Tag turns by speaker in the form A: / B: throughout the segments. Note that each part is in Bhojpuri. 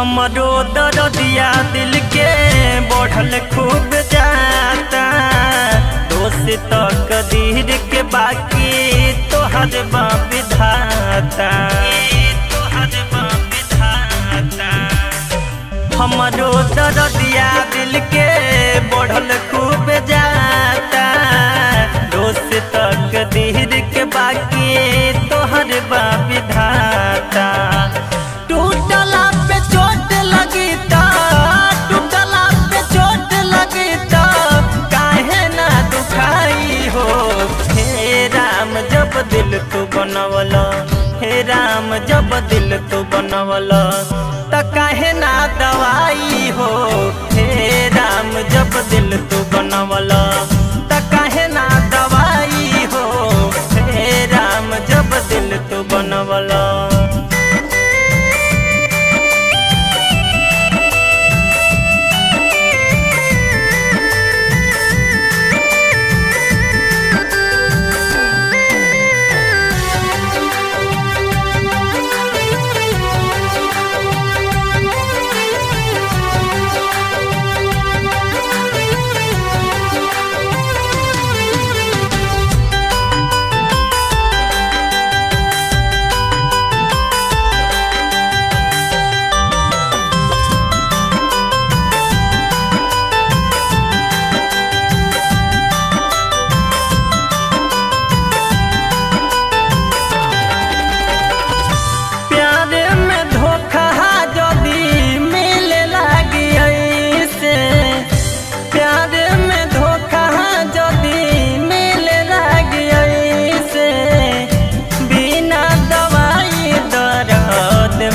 A: हमरो दर्दिया दिल के बढ़ल खूब जाता, दोष तकदीर के बाकी तोहर बा विधाता, तोहर बा विधाता। हमरो दर्दिया दिल के बढ़ल खूब जाता, दोष तकदीर के बाकी तोहर बा विधाता। टूटला पे चोट लगीता, टूटला पे चोट लगीता, काहे ना दुखाई हो। हे राम जब दिल तू बनवल, हे राम जब दिल तू बनवल, त काहे ना दवाई हो। हे राम जब दिल तू बनवल, त काहे ना दवाई हो। हे राम जब दिल तू बनवल।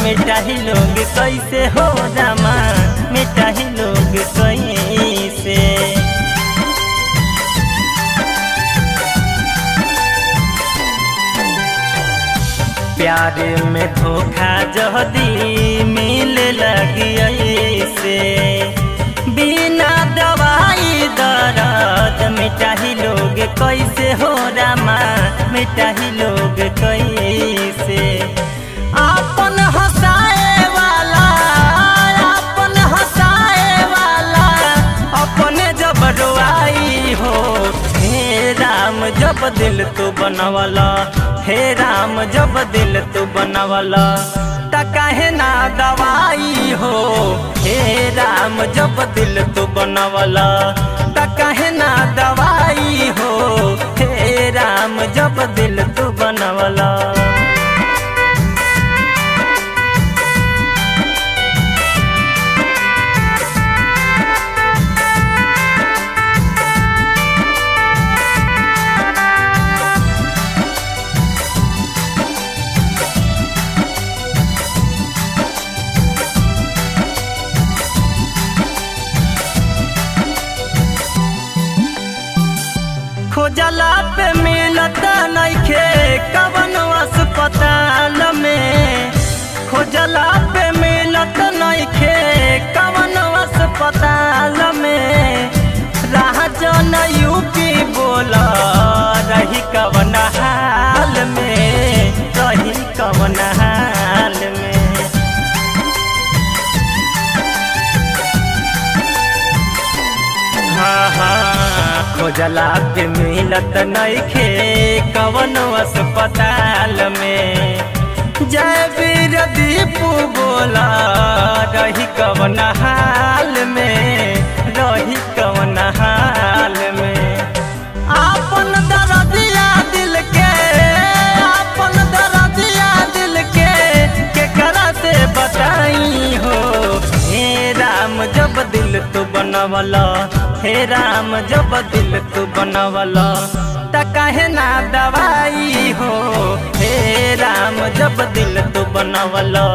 A: मिटाही लोग कैसे हो रामा, मिटाही लोग कैसे। प्यार में धोखा जदी मिले लगी ऐसे, बिना दवाई दर्द मिटाही लोग कैसे हो रामा, मिटाही लोग कैसे। आपन हंसाए वाला, आपन हंसाए वाला, अपने जब रोआई हो। हे राम जब दिल तू बनवला, हे राम जब दिल तू बनवला, त काहे ना दवाई हो। हे राम जब दिल तू बनवला, त काहे ना दवाई हो। हे राम जब दिल तू बनवला। खोजला पे मिलत नइखे कवन अस्पताल में, खोजला पे मिलत नइखे कवन अस्पताल में। राजन यूपी बोल रही कवन हाल में, रही कवन हाल में। हाँ हाँ खोजला पे मिलत नइखे कवन अस्पताल में। जय वीर दीपू बोला रही कवन हाल में, रही कवन हाल में। आपन दर्दिया दिल के, आपन दर्दिया दिल के केकरा से बताई हो। हे राम जब दिल तू बनवला, हे राम जब दिल तू बनवला, त काहे ना दवाई हो। हे राम जब दिल तू बनवला,